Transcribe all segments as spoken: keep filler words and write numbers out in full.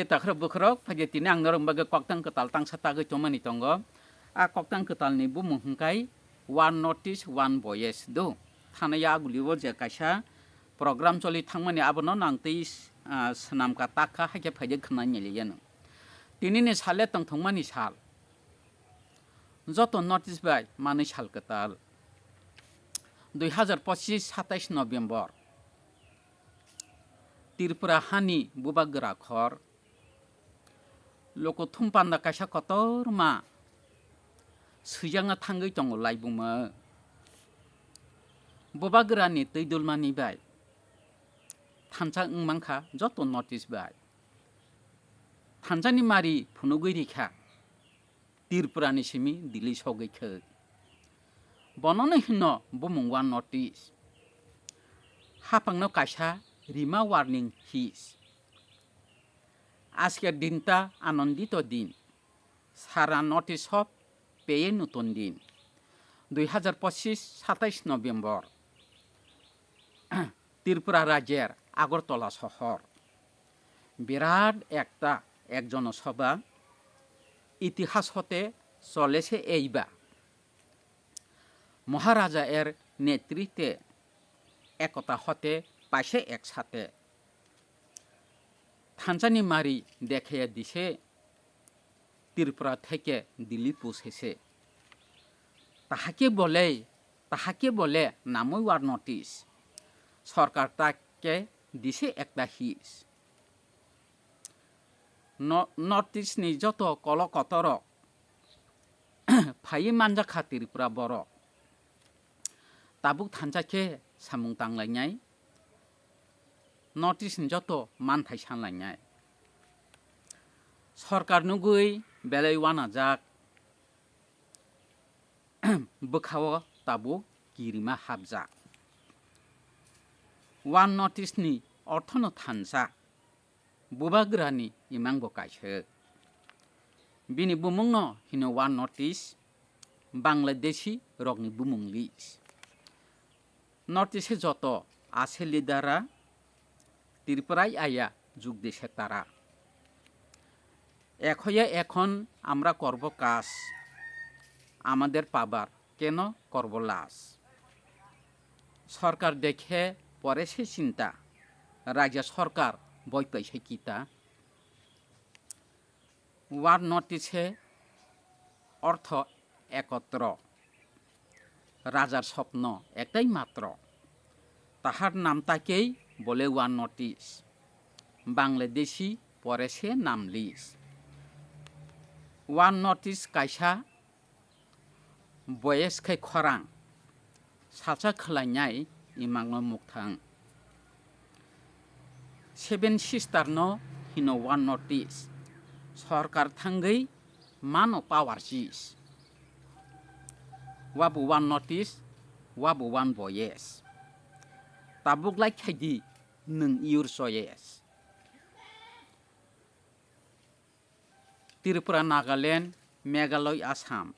Takhro bwkhorok, phaikhe tini ang norok bagwi koktang kwtal tangsa tagwi tongmani tongo. A koktang kwtalni bumung hwnkhe One North East, One Voice do. Thana yagulio je kaisa program choli thangmani, abono nang twi, ah, swnamkha takha, haikhe phaikhe khwnai nailaiyano. Tinini sale tongthokmani sal. Joto North East bai manwi sal kwtal. Dui hazar pochis satais November. Tripura hani bubagra khor. Lokothum panda kaisa kotorma swijakna thangwi tongo laibuma. Bubagrani twi dulmani bai thansa wng mankha joto North East bai. Thansani mari phunugwi rikha. Tripurani simi Delhi sogwi khwk. Bonono hino bumung One North East. Haphangno kaisa rima warning his. আজকের দিনটা আনন্দিত দিন। সারা North East সব পেয়ে নতুন দিন। দুই হাজার পঁচিশ, সাতাইশ নভেম্বর। ত্রিপুরা রাজ্যের আগরতলা শহর। বিরাট একটা এক জনসভা। ইতিহাস হতে চলেছে এইবার। মহারাজা এর নেতৃত্বে একতা হতে পাশে একসাথে। থানচানি মারি দেখাইয়া দিছে ত্রিপুরা থেকে দিল্লি পৌঁছেছে। তাহাকে বলে, তাহাকে বলে নামই ওয়ার নোটিশ। সরকার তাকে দিছে একটা হিস। ন-, নর্থ ইস্টনি যত কলকতরক phaiwi manjakha Tripura borok. Tabuk thansa khe samung tanglainai, North East ni joto manthai sanlainai. Sorkar nugwi belai uanajak, bwkhao tabuk kirima hapjak. One North East ni orthono thansa. Bubagrani imang bo kaiswk. Bini bumungno hino One North East, Bangladeshi rokni bumung list. North East joto আছে লিডাররা, ত্রিপুরায় আয়া যোগ দিছে তারা। এক হয়ে এখন আমরা করব কাজ, আমাদের পাবার কেন করব লাজ? সরকার দেখে পড়েছে চিন্তা, রাজ্য সরকার ভয় পাইছে কিতা? ওয়ার নোটিশে অর্থ একত্র, রাজার স্বপ্ন একটাই মাত্র। তাহার নাম তাকেই বলে ওয়ান নোটিশ। বাংলাদেশি পড়েছে নাম list. One notice kaisa boyes khai khorang salsa khwlainai imangno mukthang. Seven sister no hino one notice. Sorkar thangwi mano power chis. Wabo one notice, wabo one boyes. Tabuk lai khaidi nwng your choice. Tripura, Nagaland, Meghalaya, Assam,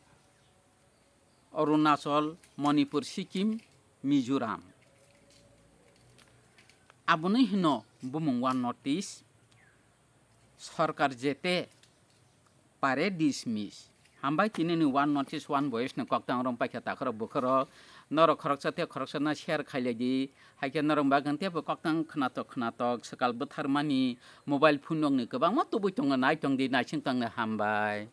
Arunachal, Manipur, Sikkim, Mizoram. Aboni hino bumung one notice, sorkar jete pare dismiss. Hambai tinini one notice one voice ni koktang rom paikha takhoro bukhoro. Norok khoroksa te khoroksa na share khailai di. Haikhe norok bagwi tebo koktang khnatok khnatok swkal bwtharmani mobile phone rokni kwbangma tubui tongo, nai tong di, naising tong di, hambai.